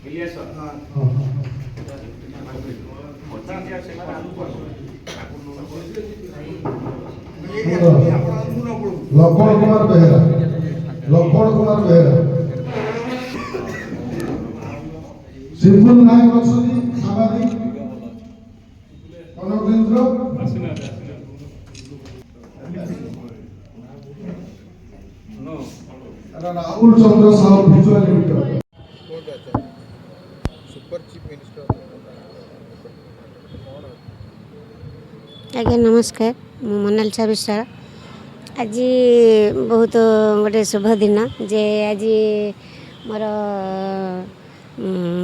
ଲକ୍ଷ୍ମଣ କୁମାର ବେହେରା, ଲକ୍ଷ୍ମଣ କୁମାର ବେହେରା। ସିପୁଲ ନାୟକ ଅଛନ୍ତି, ସାମ୍ବାଦିକ, କନକ ନ୍ୟୁଜର। ଆସିନାହାନ୍ତି, ଆସିନାହାନ୍ତି। Rahul Chandra Sahu, visual editor. କୁହନ୍ତୁ ଆଚ୍ଛା, ସୁପର ଚିଫ୍ ମିନିଷ୍ଟର କ'ଣ? ଆଜ୍ଞା ନମସ୍କାର, ମୁଁ ମୋନାଲିସା ବିଶ୍ୱାଳ। ଆଜି ବହୁତ ଗୋଟେ ଶୁଭ ଦିନ ଯେ ଆଜି ମୋର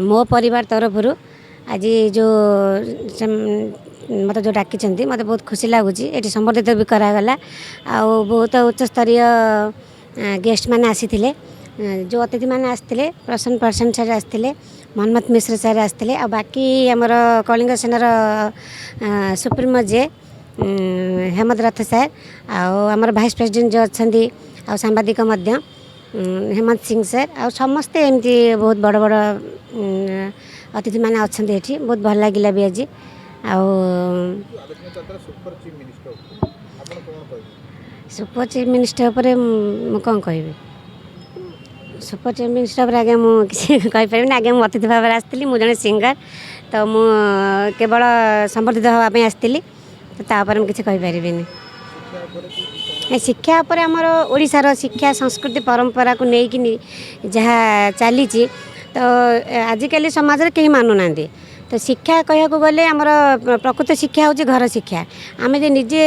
ମୋ ପରିବାର ତରଫରୁ ଆଜି ଯେଉଁ ମୋତେ ଯେଉଁ ଡାକିଛନ୍ତି, ମୋତେ ବହୁତ ଖୁସି ଲାଗୁଛି। ଏଠି ସମ୍ବର୍ଦ୍ଧିତ ବି କରାଗଲା ଆଉ ବହୁତ ଉଚ୍ଚସ୍ତରୀୟ ଗେଷ୍ଟମାନେ ଆସିଥିଲେ। ଯେଉଁ ଅତିଥିମାନେ ଆସିଥିଲେ, ପ୍ରସନ୍ନ ପରସେଣ୍ଟ ସାର୍ ଆସିଥିଲେ, ମନ୍ମଥ ମିଶ୍ର ସାର୍ ଆସିଥିଲେ ଆଉ ବାକି ଆମର କଳିଙ୍ଗ ସେନାର ସୁପ୍ରିମୋ ଯିଏ ହେମନ୍ତ ରଥ ସାର୍ ଆଉ ଆମର ଭାଇସ୍ ପ୍ରେସିଡେଣ୍ଟ ଯେଉଁ ଅଛନ୍ତି ଆଉ ସାମ୍ବାଦିକ ମଧ୍ୟ ହେମନ୍ତ ସିଂ ସାର୍ ଆଉ ସମସ୍ତେ ଏମିତି ବହୁତ ବଡ଼ ବଡ଼ ଅତିଥିମାନେ ଅଛନ୍ତି ଏଠି। ବହୁତ ଭଲ ଲାଗିଲା ବି ଆଜି ଆଉ ଆଲୋଚନା ଚାଲିଥିଲା ସୁପର ଚିଫ୍ ମିନିଷ୍ଟର, ଆପଣ କ'ଣ କହିବେ? ସୁପର ଚିଫ୍ ମିନିଷ୍ଟର ଉପରେ ମୁଁ କ'ଣ କହିବି? ସୁପର ଚିଫ୍ ମିନିଷ୍ଟର ଉପରେ ଆଜ୍ଞା ମୁଁ କିଛି କହିପାରିବିନି ଆଜ୍ଞା। ମୁଁ ଅତିଥି ଭାବରେ ଆସିଥିଲି। ମୁଁ ଜଣେ ସିଙ୍ଗର, ତ ମୁଁ କେବଳ ସମ୍ବର୍ଦ୍ଧିତ ହେବା ପାଇଁ ଆସିଥିଲି, ତ ତା ଉପରେ ମୁଁ କିଛି କହିପାରିବିନି। ଶିକ୍ଷା ଉପରେ କି କ'ଣ? ଶିକ୍ଷା ଉପରେ, ଆମର ଓଡ଼ିଶାର ଶିକ୍ଷା, ସଂସ୍କୃତି, ପରମ୍ପରାକୁ ନେଇକିନି ଯାହା ଚାଲିଛି, ତ ଆଜିକାଲି ସମାଜରେ କେହି ମାନୁନାହାନ୍ତି। ତ ଶିକ୍ଷା କହିବାକୁ ଗଲେ ଆମର ପ୍ରକୃତ ଶିକ୍ଷା ହେଉଛି ଘର ଶିକ୍ଷା। ଆମେ ଯେ ନିଜେ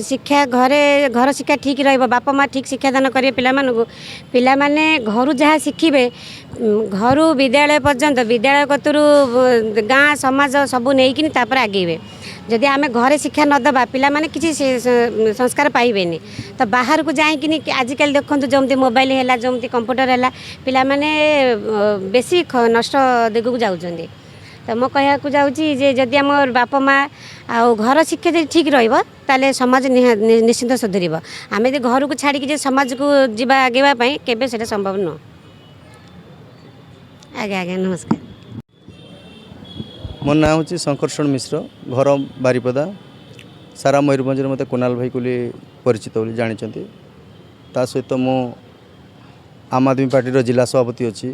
ଶିକ୍ଷା ଘରେ, ଘର ଶିକ୍ଷା ଠିକ୍ ରହିବ, ବାପା ମା ଠିକ୍ ଶିକ୍ଷାଦାନ କରିବେ ପିଲାମାନଙ୍କୁ, ପିଲାମାନେ ଘରୁ ଯାହା ଶିଖିବେ, ଘରୁ ବିଦ୍ୟାଳୟ ପର୍ଯ୍ୟନ୍ତ, ବିଦ୍ୟାଳୟ କତରୁ ଗାଁ, ସମାଜ ସବୁ ନେଇକିନି ତାପରେ ଆଗେଇବେ। ଯଦି ଆମେ ଘରେ ଶିକ୍ଷା ନ ଦେବା, ପିଲାମାନେ କିଛି ସଂସ୍କାର ପାଇବେନି। ତ ବାହାରକୁ ଯାଇକିନି ଆଜିକାଲି ଦେଖନ୍ତୁ, ଯେମିତି ମୋବାଇଲ ହେଲା, ଯେମିତି କମ୍ପ୍ୟୁଟର ହେଲା, ପିଲାମାନେ ବେଶୀ ନଷ୍ଟ ଦିଗକୁ ଯାଉଛନ୍ତି। ତ ମୁଁ କହିବାକୁ ଯାଉଛି ଯେ ଯଦି ଆମ ବାପା ମା ଆଉ ଘର ଶିକ୍ଷା ଯଦି ଠିକ୍ ରହିବ, ତାହେଲେ ସମାଜ ନିଶ୍ଚିନ୍ତ ସୁଧୁରିବ। ଆମେ ଯଦି ଘରକୁ ଛାଡ଼ିକି ଯେ ସମାଜକୁ ଯିବା ଆଗେଇବା ପାଇଁ, କେବେ ସେଇଟା ସମ୍ଭବ ନୁହଁ ଆଜ୍ଞା। ଆଜ୍ଞା ନମସ୍କାର। ମୋ ନାଁ ହେଉଛି ଶଙ୍କର୍ଷଣ ମିଶ୍ର, ଘର ବାରିପଦା। ସାରା ମୟୂରଭଞ୍ଜରେ ମୋତେ କୁନାଲ ଭାଇ ବୋଲି ପରିଚିତ ବୋଲି ଜାଣିଛନ୍ତି। ତା ସହିତ ମୁଁ ଆମ୍ ଆଦମୀ ପାର୍ଟିର ଜିଲ୍ଲା ସଭାପତି ଅଛି।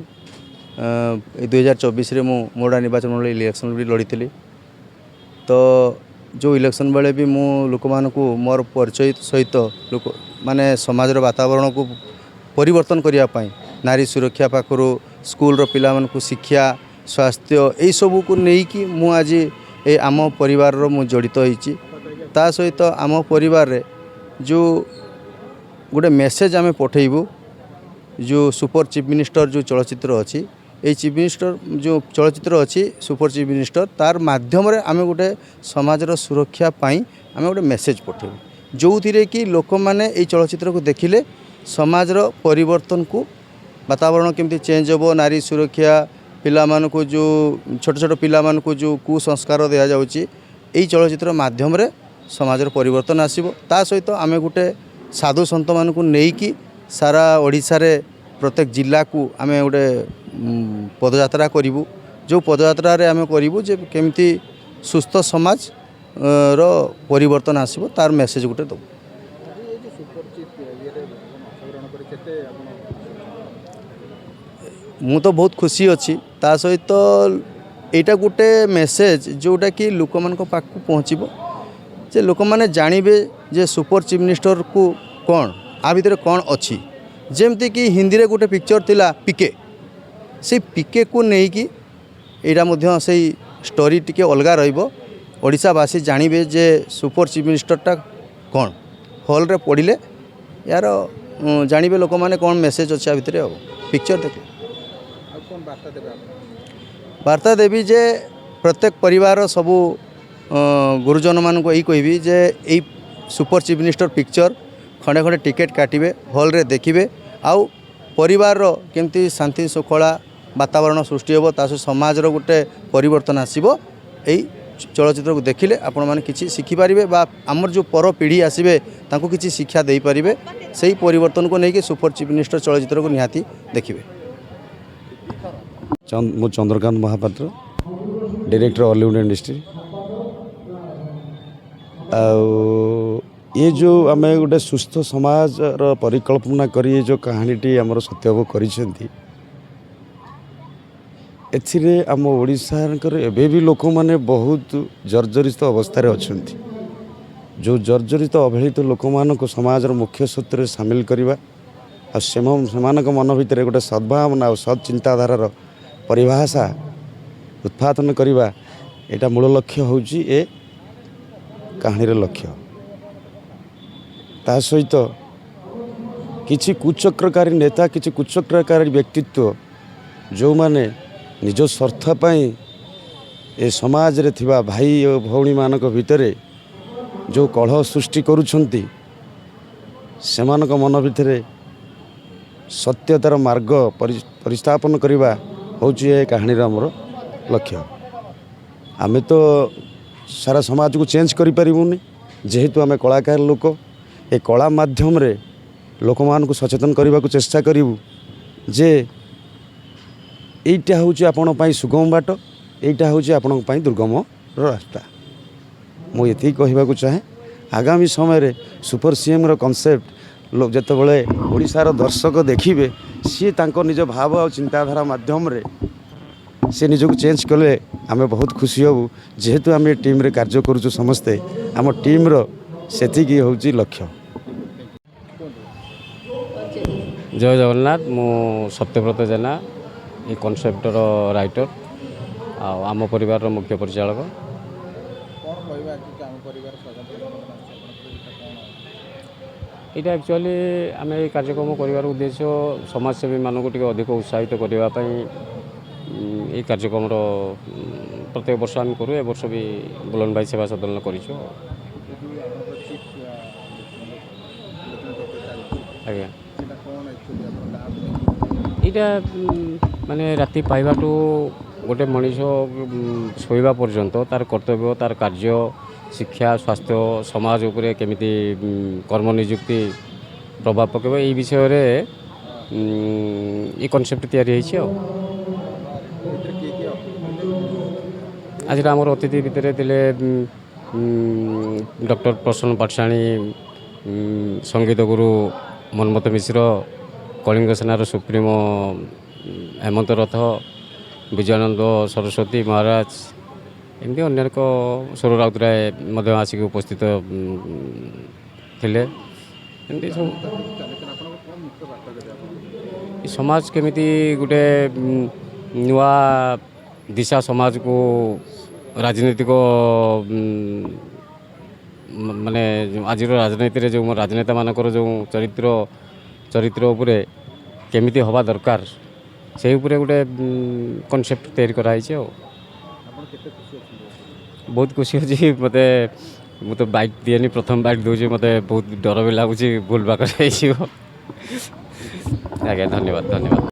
ଏଇ 2024ରେ ମୁଁ ମୋଡ଼ା ନିର୍ବାଚନ ମଣ୍ଡଳୀ ଇଲେକ୍ସନ୍ ବି ଲଢ଼ିଥିଲି। ତ ଯେଉଁ ଇଲେକ୍ସନ୍ ବେଳେ ବି ମୁଁ ଲୋକମାନଙ୍କୁ ମୋର ପରିଚୟ ସହିତ ଲୋକ ମାନେ ସମାଜର ବାତାବରଣକୁ ପରିବର୍ତ୍ତନ କରିବା ପାଇଁ ନାରୀ ସୁରକ୍ଷା ପାଖରୁ ସ୍କୁଲର ପିଲାମାନଙ୍କୁ ଶିକ୍ଷା, ସ୍ୱାସ୍ଥ୍ୟ, ଏଇସବୁକୁ ନେଇକି ମୁଁ ଆଜି ଏ ଆମ ପରିବାରର ମୁଁ ଜଡ଼ିତ ହେଇଛି। ତା ସହିତ ଆମ ପରିବାରରେ ଯେଉଁ ଗୋଟେ ମେସେଜ୍ ଆମେ ପଠେଇବୁ, ଯେଉଁ ସୁପର ଚିଫ୍ ମିନିଷ୍ଟର ଯେଉଁ ଚଳଚ୍ଚିତ୍ର ଅଛି, ଏଇ ଚିଫ୍ ମିନିଷ୍ଟର ଯେଉଁ ଚଳଚ୍ଚିତ୍ର ଅଛି ସୁପର ଚିଫ୍ ମିନିଷ୍ଟର, ତାର ମାଧ୍ୟମରେ ଆମେ ଗୋଟେ ସମାଜର ସୁରକ୍ଷା ପାଇଁ ଆମେ ଗୋଟେ ମେସେଜ୍ ପଠେଇବୁ, ଯେଉଁଥିରେ କି ଲୋକମାନେ ଏଇ ଚଳଚ୍ଚିତ୍ରକୁ ଦେଖିଲେ ସମାଜର ପରିବର୍ତ୍ତନକୁ, ବାତାବରଣ କେମିତି ଚେଞ୍ଜ ହେବ, ନାରୀ ସୁରକ୍ଷା, ପିଲାମାନଙ୍କୁ ଯେଉଁ ଛୋଟ ଛୋଟ ପିଲାମାନଙ୍କୁ ଯେଉଁ କୁସଂସ୍କାର ଦିଆଯାଉଛି, ଏଇ ଚଳଚ୍ଚିତ୍ର ମାଧ୍ୟମରେ ସମାଜର ପରିବର୍ତ୍ତନ ଆସିବ। ତା ସହିତ ଆମେ ଗୋଟେ ସାଧୁ ସନ୍ଥମାନଙ୍କୁ ନେଇକି ସାରା ଓଡ଼ିଶାରେ ପ୍ରତ୍ୟେକ ଜିଲ୍ଲାକୁ ଆମେ ଗୋଟେ ପଦଯାତ୍ରା କରିବୁ, ଯେଉଁ ପଦଯାତ୍ରାରେ ଆମେ କରିବୁ ଯେ କେମିତି ସୁସ୍ଥ ସମାଜ ର ପରିବର୍ତ୍ତନ ଆସିବ, ତାର ମେସେଜ୍ ଗୋଟେ ଦେବୁ। ଆଜି ଏଇ ଯେଉଁ ସୁପର ଚିଫ୍ ଇଏରେ ଆପଣ ଅଂଶଗ୍ରହଣ କରି କେତେ ଆପଣ ମୁଁ ତ ବହୁତ ଖୁସି ଅଛି। ତା ସହିତ ଏଇଟା ଗୋଟେ ମେସେଜ୍ ଯେଉଁଟାକି ଲୋକମାନଙ୍କ ପାଖକୁ ପହଞ୍ଚିବ, ଯେ ଲୋକମାନେ ଜାଣିବେ ଯେ ସୁପର ଚିଫ୍ ମିନିଷ୍ଟରକୁ କ'ଣ, ଆ ଭିତରେ କ'ଣ ଅଛି। ଯେମିତିକି ହିନ୍ଦୀରେ ଗୋଟେ ପିକ୍ଚର ଥିଲା ପିକେ, ସେଇ ପିକେକୁ ନେଇକି ଏଇଟା ମଧ୍ୟ ସେଇ ଷ୍ଟୋରି ଟିକେ ଅଲଗା ରହିବ। ଓଡ଼ିଶାବାସୀ ଜାଣିବେ ଯେ ସୁପର ଚିଫ୍ ମିନିଷ୍ଟରଟା କ'ଣ। ହଲ୍ରେ ପଡ଼ିଲେ ଏହାର ଜାଣିବେ ଲୋକମାନେ କ'ଣ ମେସେଜ୍ ଅଛି ଆ ଭିତରେ। ଆଉ ପିକ୍ଚର ଦେଖିଲେ ଆଉ କ'ଣ ବାର୍ତ୍ତା ଦେବେ ଆପଣ? ବାର୍ତ୍ତା ଦେବି ଯେ ପ୍ରତ୍ୟେକ ପରିବାର ସବୁ ଗୁରୁଜନମାନଙ୍କୁ ଏଇ କହିବି ଯେ ଏଇ ସୁପର ଚିଫ୍ ମିନିଷ୍ଟର ପିକ୍ଚର ଖଣ୍ଡେ ଖଣ୍ଡେ ଟିକେଟ୍ କାଟିବେ, ହଲ୍ରେ ଦେଖିବେ ଆଉ ପରିବାରର କେମିତି ଶାନ୍ତି ଶୃଙ୍ଖଳା ବାତାବରଣ ସୃଷ୍ଟି ହେବ, ତା ସହିତ ସମାଜର ଗୋଟେ ପରିବର୍ତ୍ତନ ଆସିବ। ଏଇ ଚଳଚ୍ଚିତ୍ରକୁ ଦେଖିଲେ ଆପଣମାନେ କିଛି ଶିଖିପାରିବେ ବା ଆମର ଯେଉଁ ପର ପିଢ଼ି ଆସିବେ, ତାଙ୍କୁ କିଛି ଶିକ୍ଷା ଦେଇପାରିବେ। ସେଇ ପରିବର୍ତ୍ତନକୁ ନେଇକି ସୁପର ଚିଫ୍ ମିନିଷ୍ଟର ଚଳଚ୍ଚିତ୍ରକୁ ନିହାତି ଦେଖିବେ। ମୁଁ ଚନ୍ଦ୍ରକାନ୍ତ ମହାପାତ୍ର, ଡିରେକ୍ଟର, ଅଲିଉଡ଼ ଇଣ୍ଡଷ୍ଟ୍ରି। ଆଉ ଏ ଯେଉଁ ଆମେ ଗୋଟେ ସୁସ୍ଥ ସମାଜର ପରିକଳ୍ପନା କରି ଏ ଯେଉଁ କାହାଣୀଟି ଆମର ସତ୍ୟବାବୁ କରିଛନ୍ତି, ଏଥିରେ ଆମ ଓଡ଼ିଶାଙ୍କର ଏବେ ବି ଲୋକମାନେ ବହୁତ ଜର୍ଜରିତ ଅବସ୍ଥାରେ ଅଛନ୍ତି। ଯେଉଁ ଜର୍ଜରିତ ଅବହେଳିତ ଲୋକମାନଙ୍କୁ ସମାଜର ମୁଖ୍ୟ ସ୍ରୋତରେ ସାମିଲ କରିବା ଆଉ ସେମାନଙ୍କ ମନ ଭିତରେ ଗୋଟେ ସଦ୍ଭାବନା ଆଉ ସତ୍ ଚିନ୍ତାଧାରାର ପରିଭାଷା ଉତ୍ପାଦନ କରିବା, ଏଇଟା ମୂଳ ଲକ୍ଷ୍ୟ ହେଉଛି ଏ କାହାଣୀର ଲକ୍ଷ୍ୟ। ତା ସହିତ କିଛି କୁଚକ୍ରକାରୀ ନେତା, କିଛି କୁଚକ୍ରକାରୀ ବ୍ୟକ୍ତିତ୍ୱ, ଯେଉଁମାନେ ନିଜ ସ୍ୱାର୍ଥ ପାଇଁ ଏ ସମାଜରେ ଥିବା ଭାଇ ଓ ଭଉଣୀମାନଙ୍କ ଭିତରେ ଯେଉଁ କଳହ ସୃଷ୍ଟି କରୁଛନ୍ତି, ସେମାନଙ୍କ ମନ ଭିତରେ ସତ୍ୟତାର ମାର୍ଗ ପରିସ୍ଥାପନ କରିବା ହେଉଛି ଏ କାହାଣୀର ଆମର ଲକ୍ଷ୍ୟ। ଆମେ ତ ସାରା ସମାଜକୁ ଚେଞ୍ଜ କରିପାରିବୁନି। ଯେହେତୁ ଆମେ କଳାକାର ଲୋକ, ଏ କଳା ମାଧ୍ୟମରେ ଲୋକମାନଙ୍କୁ ସଚେତନ କରିବାକୁ ଚେଷ୍ଟା କରିବୁ ଯେ ଏଇଟା ହେଉଛି ଆପଣଙ୍କ ପାଇଁ ସୁଗମ ବାଟ, ଏଇଟା ହେଉଛି ଆପଣଙ୍କ ପାଇଁ ଦୁର୍ଗମର ରାସ୍ତା। ମୁଁ ଏତିକି କହିବାକୁ ଚାହେଁ। ଆଗାମୀ ସମୟରେ ସୁପର ସିଏମ୍ର କନସେପ୍ଟ ଯେତେବେଳେ ଓଡ଼ିଶାର ଦର୍ଶକ ଦେଖିବେ, ସିଏ ତାଙ୍କ ନିଜ ଭାବ ଆଉ ଚିନ୍ତାଧାରା ମାଧ୍ୟମରେ ସେ ନିଜକୁ ଚେଞ୍ଜ କଲେ ଆମେ ବହୁତ ଖୁସି ହେବୁ। ଯେହେତୁ ଆମେ ଟିମ୍ରେ କାର୍ଯ୍ୟ କରୁଛୁ ସମସ୍ତେ, ଆମ ଟିମ୍ର ସେତିକି ହେଉଛି ଲକ୍ଷ୍ୟ। ଜୟ ଜଗନ୍ନାଥ। ମୁଁ ସତ୍ୟବ୍ରତ ଜେନା, ଏ କନସେପ୍ଟର ରାଇଟର ଆଉ ଆମ ପରିବାରର ମୁଖ୍ୟ ପରିଚାଳକ। କ'ଣ କହିବା ଆଜି ଆମ ପରିବାର ସ୍ୱାଗତ ଆସିଛି ଆପଣଙ୍କର, ଏଇଟା କ'ଣ? ଏଇଟା ଆକ୍ଚୁଆଲି ଆମେ ଏଇ କାର୍ଯ୍ୟକ୍ରମ କରିବାର ଉଦ୍ଦେଶ୍ୟ ସମାଜସେବୀମାନଙ୍କୁ ଟିକେ ଅଧିକ ଉତ୍ସାହିତ କରିବା ପାଇଁ। ଏଇ କାର୍ଯ୍ୟକ୍ରମର ପ୍ରତ୍ୟେକ ବର୍ଷ ଆମେ କରୁ। ଏ ବର୍ଷ ବି ବୁଲନ ଭାଇ ସେବା ସଦନ କରିଛୁ। ଏ ଯେଉଁ ଆପଣଙ୍କର ଚିଫ୍ ଲୋଚନ ଚକ୍ର ଚାଲିଛି, ସେଇଟା କ'ଣ ଆକ୍ଚୁଆଲି, ଆପଣ କାହାକୁ ନେଇକି? ଏଇଟା ମାନେ ରାତି ପାଇବାଠୁ ଗୋଟେ ମଣିଷ ଶୋଇବା ପର୍ଯ୍ୟନ୍ତ ତାର କର୍ତ୍ତବ୍ୟ, ତାର କାର୍ଯ୍ୟ, ଶିକ୍ଷା, ସ୍ୱାସ୍ଥ୍ୟ, ସମାଜ ଉପରେ କେମିତି କର୍ମ ନିଯୁକ୍ତି ପ୍ରଭାବ ପକାଇବ, ଏଇ ବିଷୟରେ ଏଇ କନସେପ୍ଟ ତିଆରି ହେଇଛି। ଆଉ ଏଥିରେ କିଏ କିଏ ଅତିଥି ଥିଲେ? ଆଜିର ଆମର ଅତିଥି ଭିତରେ ଥିଲେ ଡକ୍ଟର ପ୍ରସନ୍ନ ପାଟଶାଣୀ, ସଙ୍ଗୀତ ଗୁରୁ ମନ୍ମଥ ମିଶ୍ର, କଳିଙ୍ଗ ସେନାର ସୁପ୍ରିମୋ ହେମନ୍ତ ରଥ, ବିଜୟାନନ୍ଦ ସରସ୍ୱତୀ ମହାରାଜ, ଏମିତି ଅନେକ, ସୁର ରାଉତରାୟ ମଧ୍ୟ ଆସିକି ଉପସ୍ଥିତ ଥିଲେ। ଏମିତି ସବୁ। ଚାଲିଥିଲା, ଆପଣଙ୍କ କ'ଣ ମୁଖ୍ୟ ବାର୍ତ୍ତା ଦେବେ ଆପଣ? ଏ ସମାଜ କେମିତି ଗୋଟେ ନୂଆ ଦିଶା ସମାଜକୁ ରାଜନୈତିକ ମାନେ ଯୋଉ ଆଜିର ରାଜନୀତିରେ ଯେଉଁ ରାଜନେତାମାନଙ୍କର ଯେଉଁ ଚରିତ୍ର ଚରିତ୍ର ଉପରେ କେମିତି ହେବା ଦରକାର, ସେଇ ଉପରେ ଗୋଟେ କନସେପ୍ଟ ତିଆରି କରାହେଇଛି। ଆଉ ଆପଣ କେତେ ଖୁସି ଅଛନ୍ତି? ବହୁତ ଖୁସି ଅଛି। ମୋତେ ମୁଁ ତ ବାଇଟ୍ ଦିଏନି, ପ୍ରଥମ ବାଇଟ୍ ଦେଉଛି। ମୋତେ ବହୁତ ଡର ବି ଲାଗୁଛି, ଭୁଲ ବାକରେ ହେଇଯିବ। ଆଜ୍ଞା, ଧନ୍ୟବାଦ, ଧନ୍ୟବାଦ।